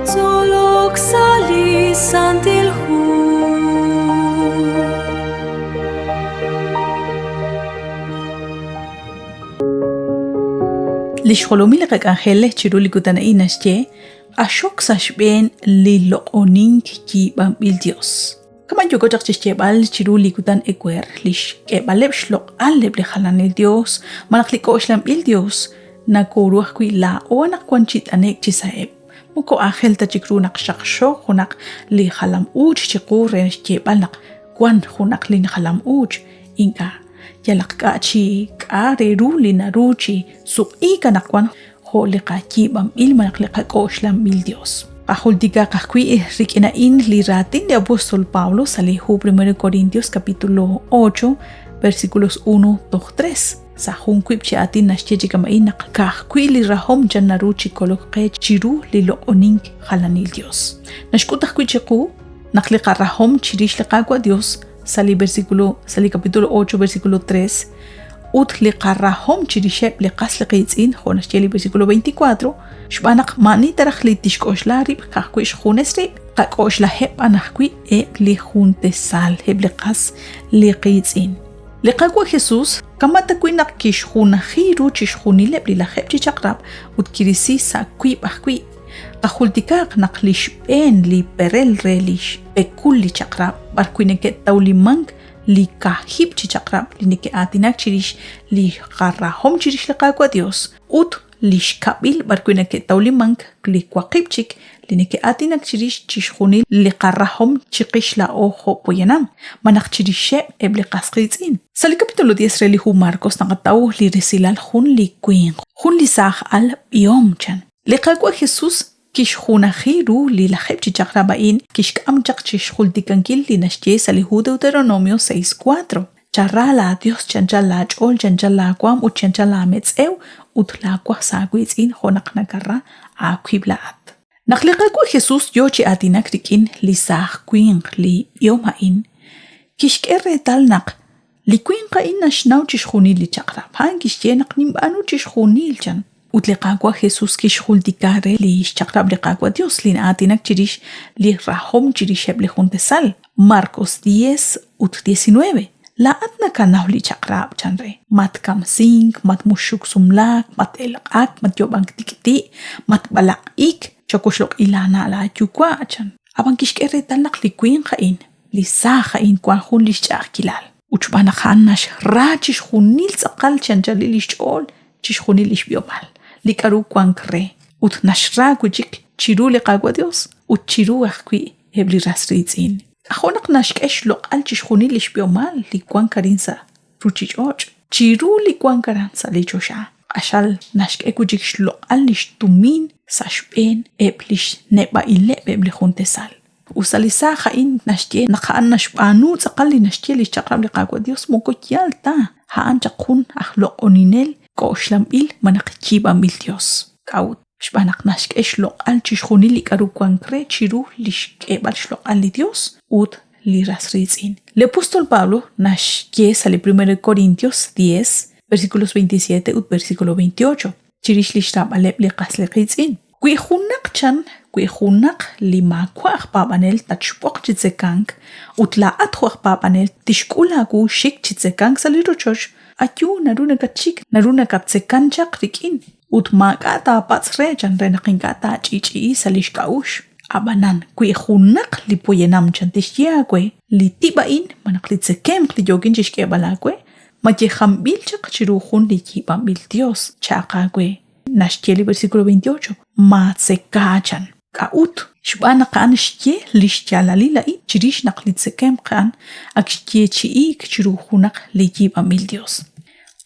Tzolok sa' li Santil Hu. Li xjolomil li qak'anjel chiru li kutan a'in naxye q'axok sa' xb'een li loq'onink yiib'anb'il Dios. Kama' yooko chaq chi xyeeb'al chiru li kutan ewer, li xk'eeb'aleb' xloq'al eb' li jalanil yos malaj li k'oxlanb'il yos nakooru ajwi' laa'o anaqwan chi t'ane'k chi sa'eb'. Moko aajel ta chik ru naq xaqxo junaq li jalam uuch chiqu re xyeeb'al naq wank junaq li jalam uuch. Ink'a', yalaq k'a' chi k'a' re ru li naru chi suq'iik anaqwan jo' li qayiib'anb'il malaj li qak'oxlanb'il Dios. Qajultikaq ajwi' rik'in a'in li raatin li apóstol Pablo sa' li hu 1 Corintios capítulo 8 versículos 1 toj 3. Sa' jun wiib' chi aatin naxye chi kama'in naq ka'ajwi' li rahom chan naru chi kolok qe chiru li loq'onink jalanil Dios. Naxk'ut ajwi' chiqu naq li qarahom chirix li Qaawa' Dios sa' li versículo sa' li capítulo 8 versículo 3 ut li qarahom chirixeb' li qas li qiitz'in jo' naxye li versículo 24 xb'aan naq maa'ani taraj li tixk'oxla rib' ka'ajwi' xjunes rib' qak'oxlaheb' b'an ajwi' eb' li juntesal eb' li qas li qiitz'in. Li Qaawa' Jesús kama' tawi' naq kixjunaji ru chixjunileb' li lajeeb' chi chaq'rab' ut kirisi sa' wiib' ajwi'. Qajultikaaq naq li xb'een li perel re li xpekul li chaq'rab' b'arwi' neke'tawlimank li kaahib' chi chaq'rab' li neke'aatinak chirix li qarahom chirix li Qaawa' Dios ut li xkab'il b'arwi' neke'tawlimank li waqib' chik li neke'aatinak chirix chixjunil li qarahom chiqix laa'o jo' poyanam, malaj chirixeb' eb' li qas qiitz'in. Sa' li capítulo 10 re li hu Marcos naqataw li resilal jun li winq, jun li saaj al b'ihom chan. Li Qaawa' Jesús kixjunaji ru li lajeeb' chi chaq'rab' a'in kixk'am chaq chi xjultikankil li naxye sa' li hu Deuteronomio 6:4, Chara laaYos chi anchal laach'ool, chi anchal laawaanm ut chi anchal laametz'ew ut laawas aawiitz'in jo' naq nakara aawib' laa'at. Naq li Qaawa' Jesús yo chi aatinak rik'in li saaj winq li b'ihom a'in, kixk'e reetal naq Li winq a'in naxnaw chixjunil li chaq'rab'. A'an kixye naq ninb'aanu chixjunil, chan. Ut li Qaawa' Jesus kixjultika re li xchaq'rab' li Qaawa' Dios li na'aatinak chirix li rahom chirixeb' li jun tasal, Marcos 10 ut 19. Laa'at nakanaw li chaq'rab', chan re. Matkamsink, matmuxuk sumlaak, mat-elq'ak, matyoob'ank tik'ti', matb'alaq'ik, chawoxloq'i laana' laayuwa', chan. Ab'an kixk'e reetal naq li winq a'in Li saaj a'in wank jun li xch'a'ajkilal. Ut xb'aan naq a'an naxra chixjunil tz'aqal chi anchalil li xch'ool, chixjunil li xb'ihomal, li k'aru wank re, ut naxra wi' chik chiru li Qaawa' Yos ut chiru ajwi' eb' li ras riitz'in. K'ajo' naq naxk'e xloq'al chixjunil li xb'ihomal li wank arin sa' ruuchich'och' chiru li wank aran sa' li choxa. Q'axal naxk'e wi' chik xloq'al li xtumin sa' xb'een eb' li xneb'a'ileb' eb' li jun tesal. Us ta li saaj a'in naxye naq a'an naxb'aanu tz'aqal li naxye li xchaq'rab' li Qaawa' Dios, moko yaal ta, a'an chaq jun aj loq'oninel k'oxlanb'il malaj yiib'anb'il dios. K'a'ut? Xb'aan naq naxk'e xloq'al chixjunil li k'aru wank re chiru li xk'eb'al xloq'al li Dios ut li ras riitz'in. Li apóstol Pablo naxye sa' li 1 Corintios 10, versículos 27 ut versículo 28, chirix li xraab'aleb' li qas li qiitz'in. Wi junaq chan, wi junaq li maawa' aj paab'anel tatxb'oq chi tzekank ut laa'at jo' aj paab'anel tixk'ul aawu xik chi tzekank sa' li rochoch, ayu naru nakatxik, naru nakatzekan chaq rik'in ut maak'a' taapatz' re chan re naq ink'a' taach'i'ch'i'i sa' li xk'a'uxl. Ab'anan, wi junaq li poyanam chan tixye aawe, li tib' a'in malaj li tzekemq li yookin chi xk'eeb'al aawe, mayejanb'il chaq chiru jun li yiib'anb'il yos, cha'aq aawe. Naxye li versículo 28, Maatzeka chan. K'a'ut? Xb'aan naq a'an xye li xyaalalil a'in chirix naq li tzekemq a'an ak xyeechi'iik chiru junaq li yiib'anb'il yos.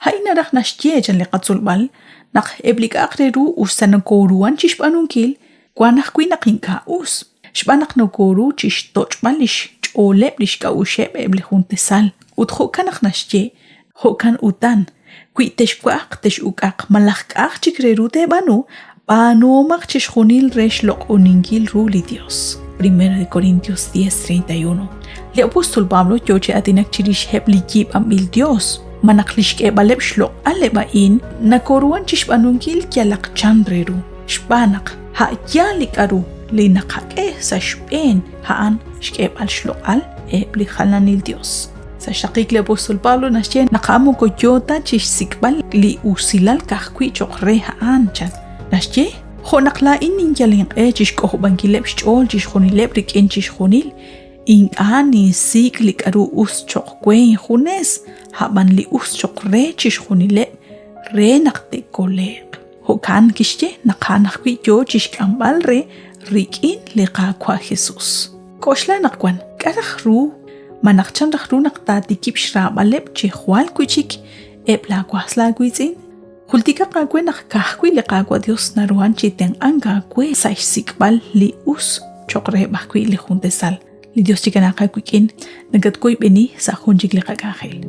A'in naraj naxye chan li qatzolb'al naq eb' li k'a'aq re ru us ta nokooruhan chi xb'aanunkil, wank ajwi' naq ink'a' us, xb'aan naq nokooru chi xtoch'b'al li xch'ooleb' li xk'a'uxeb' eb' li jun tasal. Ut jo'kan naq naxye, Jo'kan utan, wi texwa'aq tex'uk'aq malaj k'a'aq chik re ru teeb'aanu, b'aanuhomaq chixjunil re xloq'oninkil ru li Yos. Primero de Corintios 10:31. Li apóstol Pablo yoo chi aatinak chirixeb' li yiib'anb'il Yos. Malaj li xk'eeb'aleb' xloq'al eb' a'in nakoruhan chixb'aanunkil yalaq chan re ru, xb'aan naq a' yaal li k'a'ru li naqak'e sa' xb'een a'an xk'eeb'al xloq'al eb' li jalanil dios. Sa' xraqik li apóstol Pablo naxye naq a'an moko yoo ta chixsik'b'al li usilal ka'ajwi' cho'q re a'an, chan. Naxye, Jo' naq laa'in ninyal inq'e chixk'ojob'ankileb' xch'ool chixjunileb' rik'in chixjunil, Ink'a' ninsik' li k'aru us cho'q we injunes, a'b'an li us cho'q re chixjunileb' re naq te'kole'q. Jo'kan kixye naq a'an ajwi' yoo chixk'amb'al re rik'in li Qaawa' Jesus. K'oxla naq wan, k'a' raj ru malaj chan raj ru naq taatikib' xraab'aleb' chi jwal wi'chik eb' laa was laa wiitz'in? Jultikaq aawe naq ka'ajwi' li Qaawa' Dios naruhan chi tenq'ank aawe sa' xsik'b'al li us cho'q reheb' ajwi' li jun tasal. Li Dios chikanaaq aawik'in, nakatwoyb'eni sa' jun chik li qak'anjel.